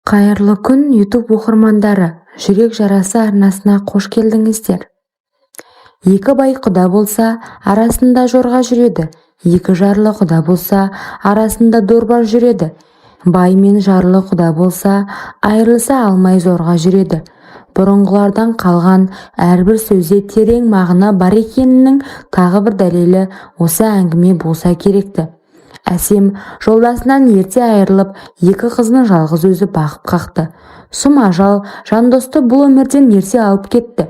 Қайырлы күн, YouTube оқырмандары! Жүрек жарасы арнасына қош келдіңіздер. Екі бай құда болса, арасында жорға жүреді. Екі жарлы құда болса, арасында дорба жүреді. Бай мен жарлы құда болса, айырылыса алмай зорға жүреді. Бұрынғылардан қалған әрбір сөзде терең мағына бар екенінің тағы бір дәлелі осы әңгіме болса керекті. Әсем жолдасынан ерте айырылып, екі қызын жалғыз өзі бағып қақты. Сұм ажал Жандосты бұл өмірден ерте алып кетті.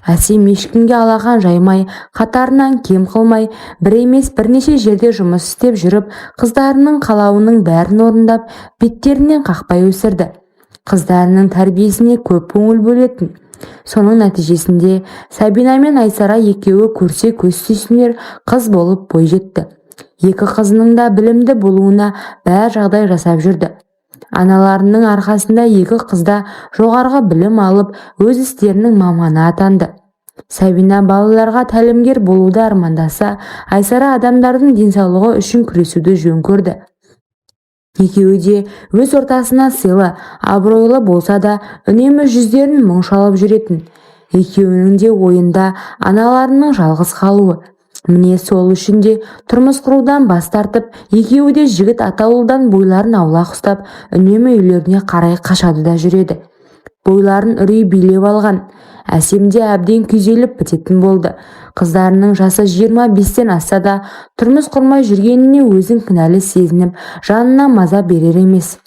Әсем ешкімге алақан жаймай, қатарынан кем қылмай, бір емес бірнеше жерде жұмыс істеп жүріп, қыздарының қалауының бәрін орындап, беттерінен қақпай өсірді. Қыздарының тәрбиесіне көп көңіл бөлетін. Соның нәтижесінде Сабина мен Айсара екеуі көрсе көз сүйсінер қыз болып бой жетті. Екі қызының да білімді болуына бәр жағдай жасап жүрді. Аналарының арқасында екі қыз да жоғарғы білім алып, өз істерінің маманы атанды. Сабина балаларға тәлімгер болуды армандаса, Айсара адамдардың денсаулығы үшін күресуді жөн көрді. Екеуі де өз ортасына сыйлы, абыройлы болса да, үнемі жүздерін мұң шалып жүретін. Екеуінің де ойында аналарының жалғыз қалуы. Міне, сол үшін де тұрмыс құрудан бас тартып, екеуі де жігіт атаулыдан бойларын аулақ ұстап, үнемі үйлеріне қарай қашады да жүреді. Бойларын үрей билеп алған. Әсем де әбден күйзеліп бітетін болды. Қыздарының жасы 25-тен асса да, тұрмыс құрмай жүргеніне өзін кінәлі сезініп, жанына маза берер емес.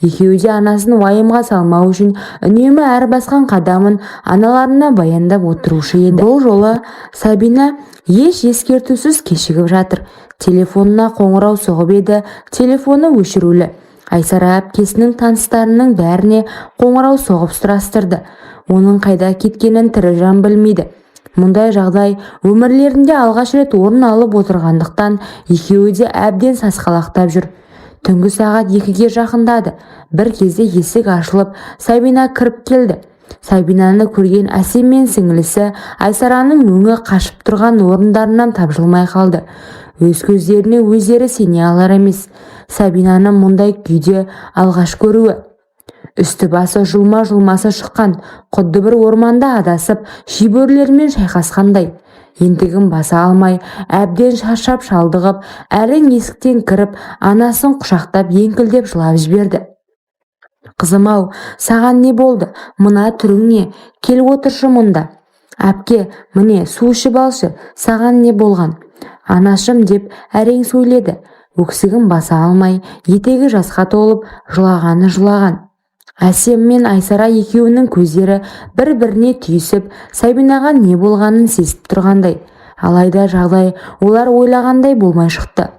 Екеуі де анасын уайымға салмау үшін үнемі әр басқан қадамын аналарына баяндап отырушы еді. Бұл жолы Сабина еш ескертусіз кешігіп жатыр. Телефонына қоңырау соғып еді, телефоны өшірулі. Айсара әпкесінің таныстарының бәріне қоңырау соғып сұрастырды. Оның қайда кеткенін тірі жан білмейді. Мұндай жағдай өмірлерінде алғаш рет орын алып отырғандықтан, екеуі де әбден сасқалақтап жүр. Түнгі сағат 2-ге жақындады. Бір кезде есік ашылып, Сабина кіріп келді. Сабинаны көрген Әсем мен сіңілісі Айсараның өңі қашып тұрған орындарынан тапжылмай қалды. Өз көздеріне өздері сене алар емес. Сабинаны мұндай күйде алғаш көруі. Үсті-басы жұлма-жұлмасы шыққан, құдды бір орманда адасып, шибөрілермен шайқасқандай. Ентігін баса алмай, әбден шаршап шалдығып, әрең есіктен кіріп, анасын құшақтап еңкілдеп жылап жіберді. Қызым-ау, саған не болды? Мына түрің не? Кел, отыршы мұнда. Әпке, міне, су ішіп алшы, саған не болған? Анашым, деп әрең сөйледі. Өксігін баса алмай, етегі жасқа толып, жылағаны жылаған. Әсем мен Айсара екеуінің көздері бір-біріне түйісіп, Сабинаға не болғанын сезіп тұрғандай. Алайда жағдай олар ойлағандай болмай шықты.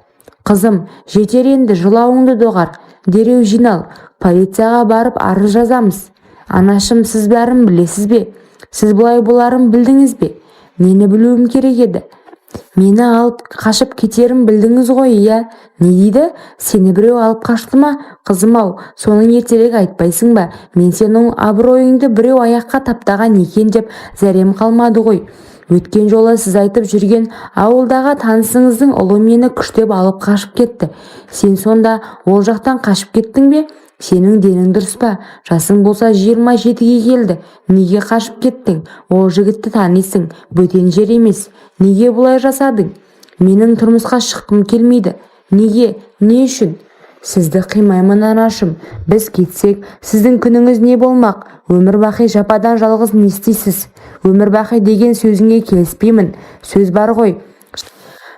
Қызым, жетер енді, жылауыңды доғар. Дереу жинал, полицияға барып арыз жазамыз. Анашым, сіз бәрін білесіз бе? Сіз бұлай боларын білдіңіз бе? Нені білуім керек еді? Мені алып қашып кетерін білдіңіз ғой, иә? Не дейді? Сені біреу алып қашты ма? Қызым-ау, соны ертерек айтпайсың ба? Мен сенің абыройыңды біреу аяққа таптаған екен деп зәрем қалмады ғой. Өткен жолы сіз айтып жүрген ауылдағы танысыңыздың ұлы мені күштеп алып қашып кетті. Сен сонда ол жақтан қашып кеттің бе? Сенің денің дұрыс па? Жасың болса 27-ге келді. Неге қашып кеттің? Ол жігітті танисың, бөтен жер емес. Неге бұлай жасадың? Менің тұрмысқа шыққым келмейді. Неге? Не үшін? Сізді қимаймын, анашым. Біз кетсек, сіздің күніңіз не болмақ? Өмір бақи жападан жалғыз не істейсіз? Өмір бақи деген сөзіңе келіспеймін. Сөз бар ғой.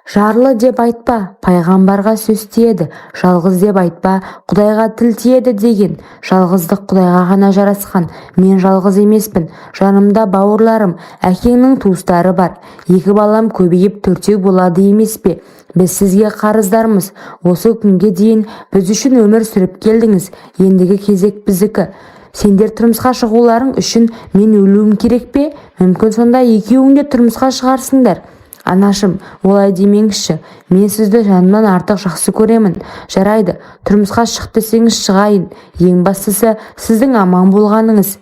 Жарлы деп айтпа, пайғамбарға сөз тиеді, жалғыз деп айтпа, Құдайға тіл тиеді деген. Жалғыздық Құдайға ғана жарасқан. Мен жалғыз емеспін. Жанымда бауырларым, әкеңнің туыстары бар. Екі балам көбейіп төртеу болады емес пе? Біз сізге қарыздармыз. Осы күнге дейін біз үшін өмір сүріп келдіңіз. Ендігі кезек біздікі. Сендер тұрмысқа шығуларың үшін мен өлуім керек пе? Мүмкін, сонда екеуің де тұрмысқа шығарсыңдар. Анашым, олай демеңізші. Мен сізді жанымнан артық жақсы көремін. Жарайды, тұрмысқа шық десеңіз, шығайын. Ең бастысы сіздің аман болғаныңыз.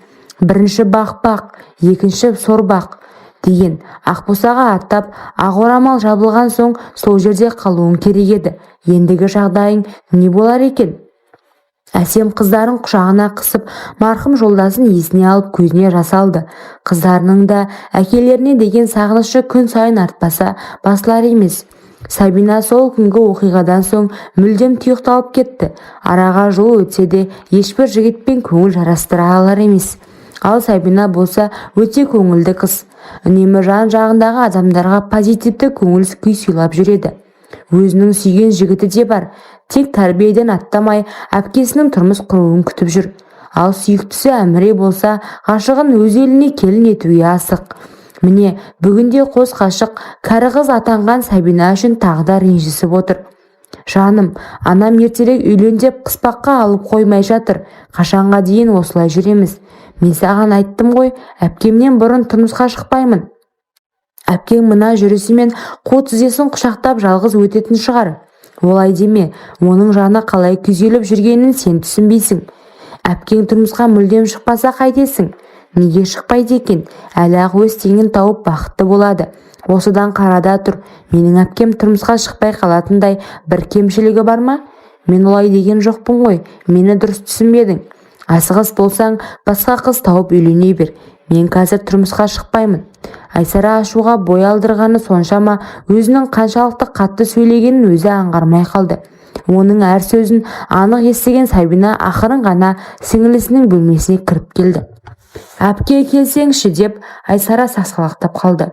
Бірінші бақ бақ, екінші сор бақ деген. Ақ босаға аттап, ақ орамал жабылған соң сол жерде қалуың керек еді. Ендігі жағдайың не болар екен? Әсем қыздарын құшағына қысып, марқұм жолдасын есіне алып, көзіне жас алды. Қыздарының да әкелеріне деген сағынышы күн сайын артпаса, басылар емес. Сабина сол күнгі оқиғадан соң мүлдем тұйықталып кетті. Араға жыл өтсе де, ешбір жігітпен көңіл жарастыра алар емес. Ал Сабина болса өте көңілді қыз. Үнемі жан-жағындағы адамдарға позитивті көңіл күй сыйлап жүреді. Өзінің сүйген жігіті де бар. Тек тәрбиеден аттамай, әпкесінің тұрмыс құруын күтіп жүр. Ал сүйіктісі Әміре болса, ғашығын өз еліне келін етуге асық. Міне, бүгінде қос ғашық кәрі қыз атанған Сабина үшін тағы да ренжісіп отыр. Жаным, анам ертерек үйлен деп қыспаққа алып қоймай жатыр. Қашанға дейін осылай жүреміз? Мен саған айттым ғой, әпкемнен бұрын тұрмысқа шықпаймын. Әпкең мына жүрісімен қу тізесін құшақтап жалғыз өтетін шығар. Олай деме, оның жаны қалай күйзеліп жүргенін сен түсінбейсің. Әпкең тұрмысқа мүлдем шықпаса қайтесің? Неге шықпайды екен? Әлі-ақ өз теңін тауып бақытты болады. Осыдан қарада тұр. Менің әпкем тұрмысқа шықпай қалатындай бір кемшілігі бар ма? Мен олай деген жоқпын ғой, мені дұрыс түсінбедің. Асығыс болсаң, басқа қыз тауып үйлене бер. Мен қазір тұрмысқа шықпаймын. Айсара ашуға бой алдырғаны соншама, өзінің қаншалықты қатты сөйлегенін өзі аңғармай қалды. Оның әр сөзін анық естіген Сабина ақырын ғана сіңілісінің бөлмесіне кіріп келді. Әпке, келсеңші, деп Айсара сасқалақтап қалды.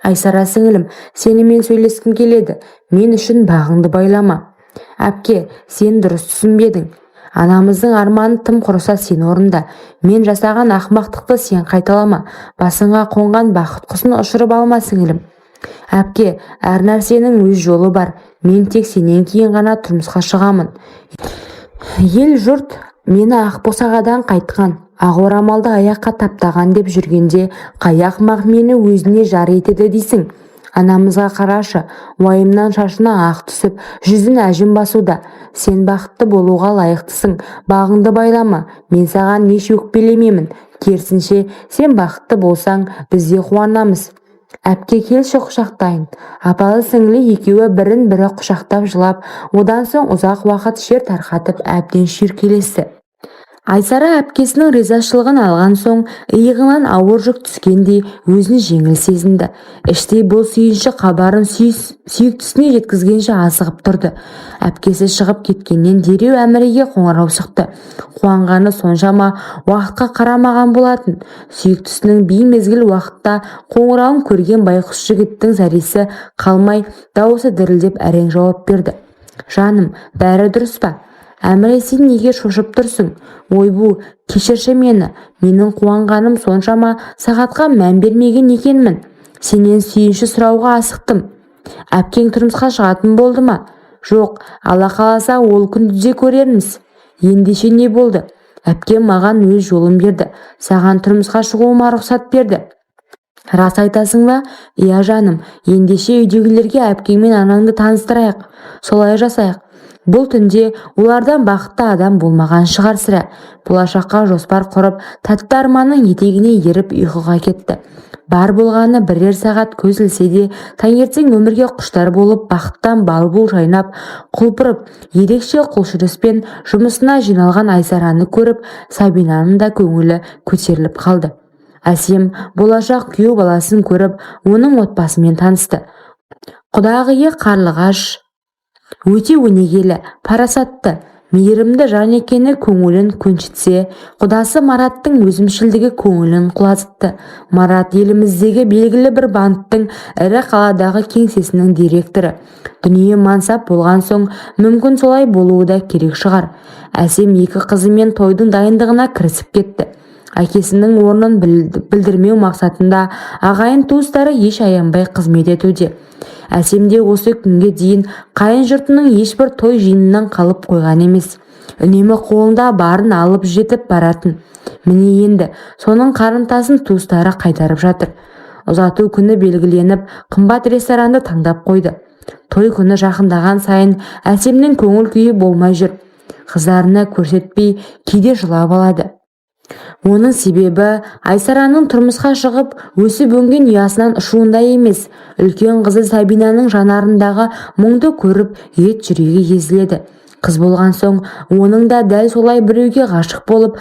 Айсара сіңілім, сенімен сөйлескім келеді. Мен үшін бағыңды байлама. Әпке, сен дұрыс түсінбедің. Анамыздың арманы тым құрыса сен орында. Мен жасаған ақымақтықты сен қайталама. Басыңа қонған бақыт құсын ұшырып алма, сіңілім. Әпке, әр нәрсенің өз жолы бар. Мен тек сенен кейін ғана тұрмысқа шығамын. Ел жұрт мені ақ босағадан қайтқан, ақ орамалды аяққа таптаған деп жүргенде, қай ақымақ мені өзіне жар етеді дейсің? Анамызға қарашы, уайымнан шашына ақ түсіп, жүзін әжім басуда. Сен бақытты болуға лайықтысың, бағыңды байлама. Мен саған еш өкпелемеймін. Керісінше, сен бақытты болсаң, біз де қуанамыз. Әпке, келші, құшақтайын. Апалы-сіңлі екеуі бірін-бірі құшақтап жылап, одан соң ұзақ уақыт шер тарқатып, әбден шүйіркелесті. Айсара әпкесінің ризашылығын алған соң, иығынан ауыр жүк түскендей өзін жеңіл сезінді. Іштей бұл сүйінші хабарын сүйіктісіне жеткізгенше асығып тұрды. Әпкесі шығып кеткеннен дереу Әміреге қоңырау соқты. Қуанғаны соншама, уақытқа қарамаған болатын. Сүйіктісінің беймезгіл уақытта қоңырауын көрген байқұс жігіттің зәресі қалмай, дауысы дірілдеп әрең жауап берді. Жаным, бәрі дұрыс па? Әміре, сен неге шошып тұрсың? Ойбу, кешірші мені. Менің қуанғаным соншама, сағатқа мән бермеген екенмін. Сенен сүйінші сұрауға асықтым. Әпкең тұрмысқа шығатын болды ма? Жоқ, Алла қаласа, ол күнді де көрерміз. Ендеше не болды? Әпкем маған өз жолын берді. Саған тұрмысқа шығуыма рұқсат берді. Рас айтасың ба? Иә, жаным. Ендеше үйдегілерге әпкең мен анаңды таныстырайық. Солай жасайық. Бұл түнде олардан бақытты адам болмаған шығар сірә. Болашаққа жоспар құрып, тәтті арманның етегіне еріп ұйқыға кетті. Бар болғаны бірер сағат көз ілсе де, таңертең өмірге құштар болып, бақыттан бал-бұл жайнап, құлпырып, ерекше құлшыныспен жұмысына жиналған Айсараны көріп, Сабинаның да көңілі көтеріліп қалды. Әсем болашақ күйеу баласын көріп, оның отбасымен танысты. Құдағиы Қарлығаш өте өнегелі, парасатты, мейірімді жан екені көңілін көншітсе, құдасы Мараттың өзімшілдігі көңілін құлазытты. Марат еліміздегі белгілі бір банктің ірі қаладағы кеңсесінің директоры. Дүние мансап болған соң, мүмкін, солай болуы да керек шығар. Әсем екі қызымен тойдың дайындығына кірісіп кетті. Әкесінің орнын білдірмеу мақсатында ағайын туыстары еш аянбай қызмет етуде. Әсем де осы күнге дейін қайын жұртының ешбір той жиынынан қалып қойған емес. Үнемі қолында барын алып жетіп баратын. Міне, енді соның қарымтасын туыстары қайтарып жатыр. Ұзату күні белгіленіп, қымбат ресторанды таңдап қойды. Той күні жақындаған сайын Әсемнің көңіл күйі болмай жүр. Қыздарына көрсетпей, кейде жылап алады. Оның себебі Айсараның тұрмысқа шығып, өсіп-өнген ұясынан ұшуында емес. Үлкен қызы Сабинаның жанарындағы мұңды көріп, ет жүрегі езіледі. Қыз болған соң оның да дәл солай біреуге ғашық болып,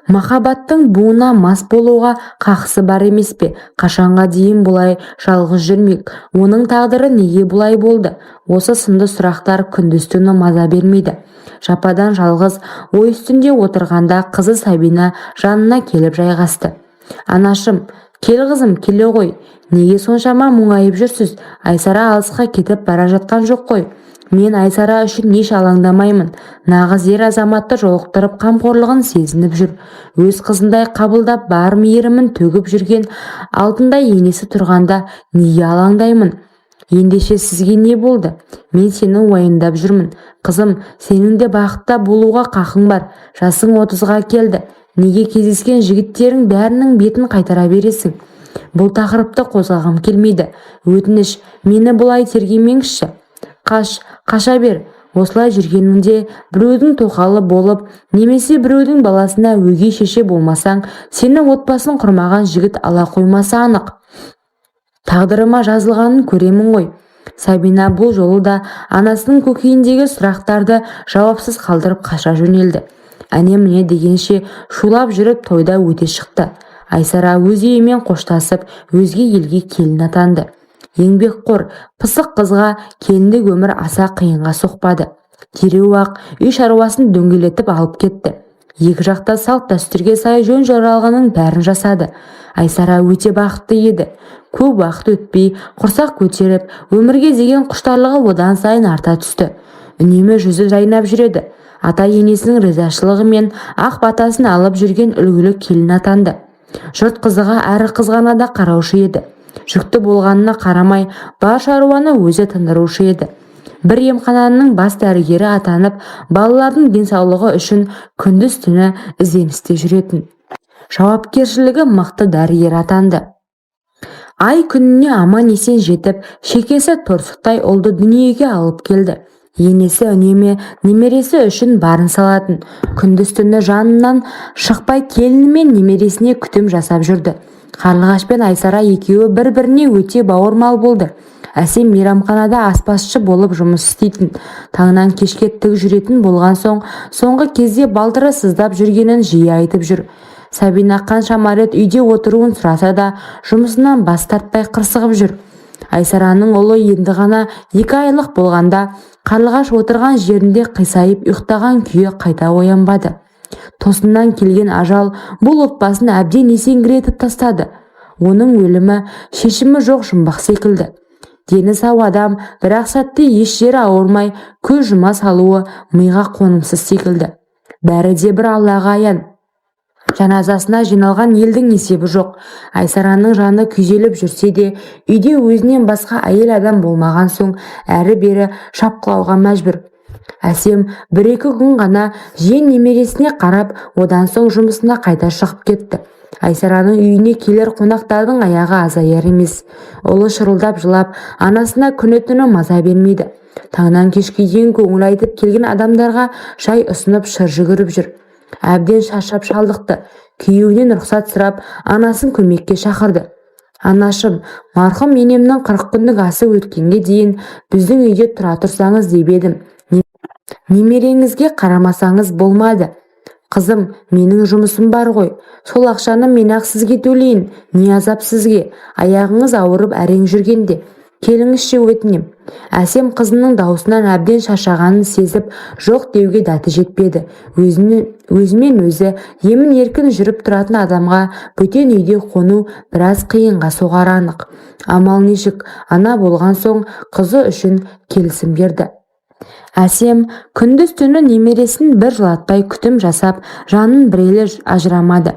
махаббаттың буына мас болуға қақысы бар емес пе? Қашанға дейін бұлай жалғыз жүрмек? Оның тағдыры неге бұлай болды? Осы сынды сұрақтар күндіз-түні маза бермейді. Жападан жалғыз ой үстінде отырғанда қызы Сабина жанына келіп жайғасты. Анашым, кел қызым, келе ғой. Неге соншама мұңайып жүрсіз? Айсара алысқа кетіп бара жатқан жоқ қой. Мен Айсара үшін еш алаңдамаймын. Нағыз ер азаматты жолықтырып, қамқорлығын сезініп жүр. Өз қызындай қабылдап, бар мейірімін төгіп жүрген алтындай енесі тұрғанда неге алаңдаймын? Ендеше сізге не болды? Мен сені уайымдап жүрмін. Қызым, сенің де бақытты болуға қақың бар. Жасың 30-ға келді. Неге кездескен жігіттерің бәрінің бетін қайтара бересің? Бұл тақырыпты қозғағым келмейді. Өтініш, мені бұлай тергемеңізші. Қаш, қаша бер. Осылай жүргеніңде біреудің тоқалы болып, немесе біреудің баласына өгей шеше болмасаң, сені отбасын құрмаған жігіт ала қоймасы анық. Тағдырыма жазылғанын көремін ғой. Сабина бұл жолы да анасының көкейіндегі сұрақтарды жауапсыз қалдырып қаша жөнелді. Әне-міне дегенше шулап жүріп тойда өте шықты. Айсара өз үйімен қоштасып, өзге елге келін атанды. Еңбекқор, пысық қызға келіндік өмір аса қиынға соқпады. Дереу-ақ үй шаруасын дөңгелетіп алып кетті. Екі жақта салт дәстүрге сай жөн-жоралғының бәрін жасады. Айсара өте бақытты еді. Көп уақыт өтпей құрсақ көтеріп, өмірге деген құштарлығы одан сайын арта түсті. Үнемі жүзі жайнап жүреді. Ата-енесінің ризашылығы мен ақ батасын алып жүрген үлгілі келін атанды. Жұрт қызыға әрі қызғана да қараушы еді. Жүкті болғанына қарамай бар шаруаны өзі тындырушы еді. Бір емхананың бас дәрігері атанып, балалардың денсаулығы үшін күндіз-түні ізденісте жүретін. Жауапкершілігі мықты дәрігер атанды. Ай күніне аман-есен жетіп, шекесі торсықтай ұлды дүниеге алып келді. Енесі үнемі немересі үшін барын салатын. Күндіз-түні жанынан шықпай келіні мен немересіне күтім жасап жүрді. Қарлығаш пен Айсара екеуі бір-біріне өте бауырмал болды. Әсем мейрамханада аспазшы болып жұмыс істейтін. Таңнан кешке тік жүретін болған соң, соңғы кезде балтыры сыздап жүргенін жиі айтып жүр. Сабина қаншама рет үйде отыруын сұраса да, жұмысынан бас тартпай қырсығып жүр. Айсараның ұлы енді ғана 2 айлық болғанда, Қарлығаш отырған жерінде қисайып ұйықтаған күйі қайта оянбады. Тосыннан келген ажал бұл отбасын әбден есеңгіретіп тастады. Оның өлімі шешімі жоқ жұмбақ секілді. Дені сау адам бірақ сәтте еш жері ауырмай көз жұма салуы миға қонымсыз секілді. Бәрі де бір Аллаға аян. Жаназасына жиналған елдің есебі жоқ. Айсараның жаны күйзеліп жүрсе де, үйде өзінен басқа әйел адам болмаған соң әрі-бері шапқылауға мәжбүр. Әсем 1-2 күн ғана жиен немересіне қарап, одан соң жұмысына қайта шығып кетті. Айсараның үйіне келер қонақтардың аяғы азаяр емес. Ұлы шырылдап жылап, анасына күні-түні маза бермейді. Таңнан кешке дейін көңіл айтып келген адамдарға шай ұсынып шыр жүгіріп жүр. Әбден шаршап шалдықты. Күйеуінен рұқсат сұрап, анасын көмекке шақырды. Анашым, марқұм енемнің 40 күндік асы өткенге дейін біздің үйде тұра тұрсаңыз деп едім. Немереңізге қарамасаңыз болмады. Қызым, менің жұмысым бар ғой. Сол ақшаны мен-ақ сізге төлейін. Не азап сізге? Аяғыңыз ауырып әрең жүргенде. Келіңізші өтінем. Әсем қызының даусынан әбден шаршағанын сезіп, жоқ деуге дәті жетпеді. Өзімен өзі емін еркін жүріп тұратын адамға бөтен үйде қону біраз қиынға соғары анық. Амал нешік, ана болған соң қызы үшін келісім берді. Әсем күндіз-түні немересін бір жылатпай күтім жасап, жанын бір елі ажырамады.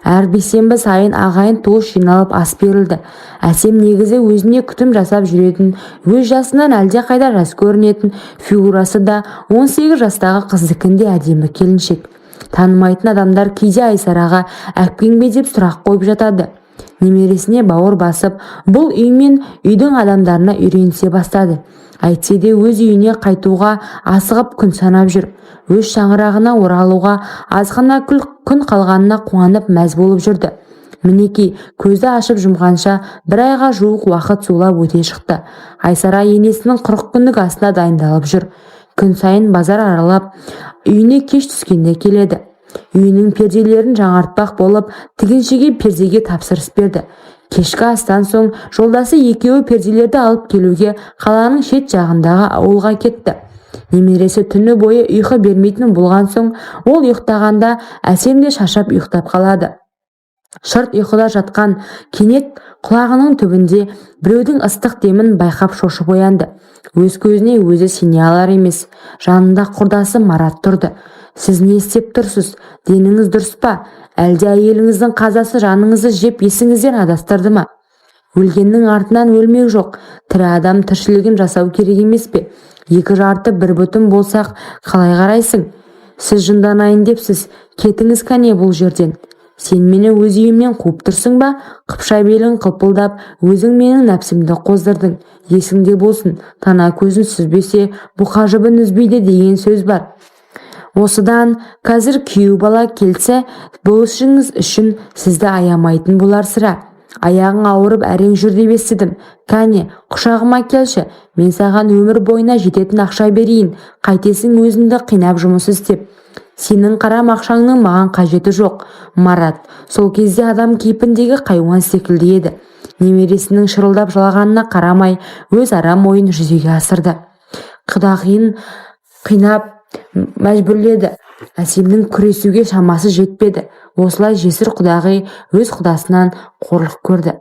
Әр бейсенбі сайын ағайын туыс жиналып ас берілді. Әсем негізі өзіне күтім жасап жүретін, өз жасынан әлдеқайда жас көрінетін, фигурасы да 18 жастағы қыздікіндей әдемі келіншек. Танымайтын адамдар кейде Айсараға әпкең бе деп сұрақ қойып жатады. Немересіне бауыр басып, бұл үй мен үйдің адамдарына үйренісе бастады. Әйтсе де өз үйіне қайтуға асығып күн санап жүр. Өз шаңырағына оралуға азғана күн қалғанына қуанып мәз болып жүрді. Мінекей, көзді ашып жұмғанша бір айға жуық уақыт зулап өте шықты. Айсара енесінің 40 күндік асына дайындалып жүр. Күн сайын базар аралап, үйіне кеш түскенде келеді. Үйінің перделерін жаңартпақ болып, тігіншіге пердеге тапсырыс берді. Кешкі астан соң жолдасы екеуі перделерді алып келуге қаланың шет жағындағы ауылға кетті. Немересі түні бойы ұйқы бермейтін болған соң, ол ұйықтағанда Әсем де шаршап ұйықтап қалады. Шырт ұйқыда жатқан кенет құлағының түбінде біреудің ыстық демін байқап шошып оянды. Өз көзіне өзі сене алар емес. Жанында құрдасы Марат тұрды. Сіз не істеп тұрсыз? Деніңіз дұрыс па? Әлде әйеліңіздің қазасы жаныңызды жеп есіңізден адастырды ма? Өлгеннің артынан өлмек жоқ. Тірі адам тіршілігін жасау керек емес пе? Екі жарты бір бүтін болсақ, қалай қарайсың? Сіз жынданайын депсіз. Кетіңіз кәне бұл жерден. Сен мені өз үйімнен қуып тұрсың ба? Қыпша белің қылпылдап, өзің менің нәпсімді қоздырдың. Есіңде болсын, тана көзін сүзбесе, бұқа жібін үзбейді деген сөз бар. Осыдан қазір күйеу бала келсе, бұл ісіңіз үшін сізді аямайтын болар сірә. Аяғың ауырып әрең жүр деп естідім. Кәне, құшағыма келші, мен саған өмір бойына жететін ақша берейін. Қайтесің өзіңді қинап жұмыс істеп? Сенің қарам ақшаңның маған қажеті жоқ. Марат сол кезде адам кейпіндегі хайуан секілді еді. Немересінің шырылдап жылағанына қарамай, өз арам ойын жүзеге асырды. Құдағиын қинап мәжбүрледі. Әсемнің күресуге шамасы жетпеді. Осылай жесір құдағи өз құдасынан қорлық көрді.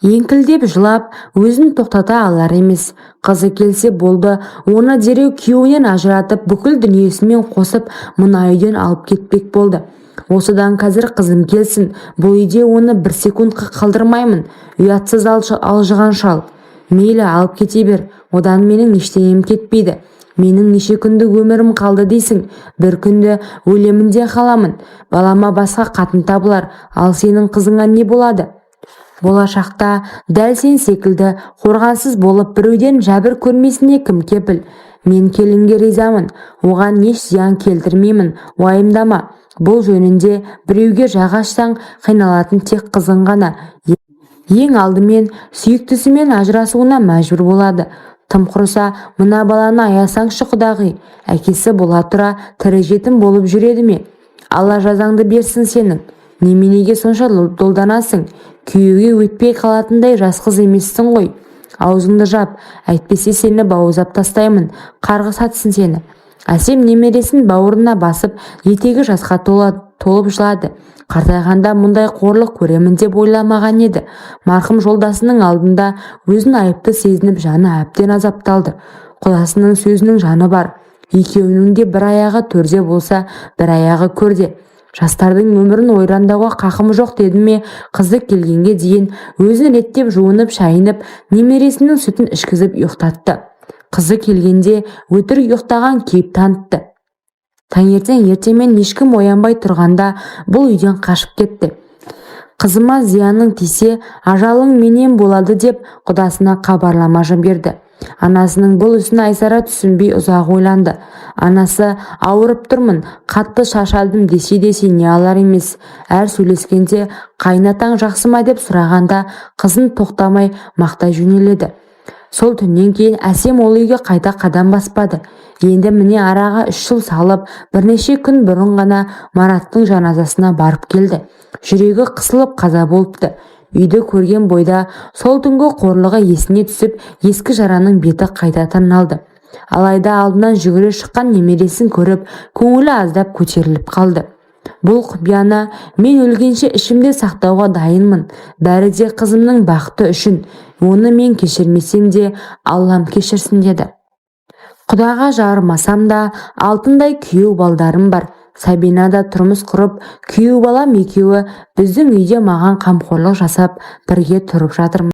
Еңкілдеп жылап, өзін тоқтата алар емес. Қызы келсе болды, оны дереу күйеуінен ажыратып, бүкіл дүниесімен қосып мына үйден алып кетпек болды. Осыдан қазір қызым келсін, бұл үйде оны бір секундқа қалдырмаймын. Ұятсыз алжыған шал. Мейлі, алып кете бер, одан менің ештеңем кетпейді. Менің неше күндік өмірім қалды дейсің? Бір күнді өлемін де қаламын. Балама басқа қатын табылар, ал сенің қызыңа не болады? Болашақта дәл сен секілді қорғансыз болып біреуден жәбір көрмесіне кім кепіл? Мен келінге ризамын, оған еш зиян келтірмеймін, уайымдама. Бұл жөнінде біреуге жақ ашсаң, қиналатын тек қызың ғана. Ең алдымен сүйіктісімен ажырасуына мәжбүр болады. Тым құрыса, мына баланы аясаңшы, құдағи. Әкесі бола тұра тірі жетім болып жүреді ме? Алла жазаңды берсін сенің. Неменеге сонша долданасың? Күйеуге өтпей қалатындай жас қыз емессің ғой. Аузыңды жап, әйтпесе сені бауыздап тастаймын. Қарғыс атсын сені. Әсем немересін бауырына басып, етегі жасқа толып жылады. Қартайғанда мұндай қорлық көремін деп ойламаған еді. Марқұм жолдасының алдында өзін айыпты сезініп, жаны әбден азапталды. Құдасының сөзінің жаны бар. Екеуінің де бір аяғы төрде болса, бір аяғы көрде. Жастардың өмірін ойрандауға қақым жоқ деді ме, қызы келгенге дейін өзін реттеп жуынып, шайынып, немересінің сүтін ішкізіп ұйықтатты. Қызы келгенде өтірік ұйықтаған кейіп танытты. Таңертең ертемен ешкім оянбай тұрғанда бұл үйден қашып кетті. Қызыма зияның тисе, ажалың менен болады деп құдасына хабарлама жіберді. Анасының бұл ісін Айсара түсінбей ұзақ ойланды. Анасы ауырып тұрмын, қатты шаршадым десе де сене алар емес. Әр сөйлескенде қайынатаң жақсы ма деп сұрағанда қызын тоқтамай мақтай жөнеледі. Сол түннен кейін Әсем ол үйге қайта қадам баспады. Енді міне араға 3 жыл салып, бірнеше күн бұрын ғана Мараттың жаназасына барып келді. Жүрегі қысылып қаза болыпты. Үйді көрген бойда сол түнгі қорлығы есіне түсіп, ескі жараның беті қайта тырналды. Алайда алдынан жүгіре шыққан немересін көріп, көңілі аздап көтеріліп қалды. Бұл құпияны мен өлгенше ішімде сақтауға дайынмын. Бәрі де қызымның бақыты үшін. Оны мен кешірмесем де, Аллам кешірсін деді. Құдаға жарымасам да, алтындай күйеу балдарым бар. Сабина да тұрмыс құрып, күйеу балам екеуі біздің үйде маған қамқорлық жасап, бірге тұрып жатырмыз.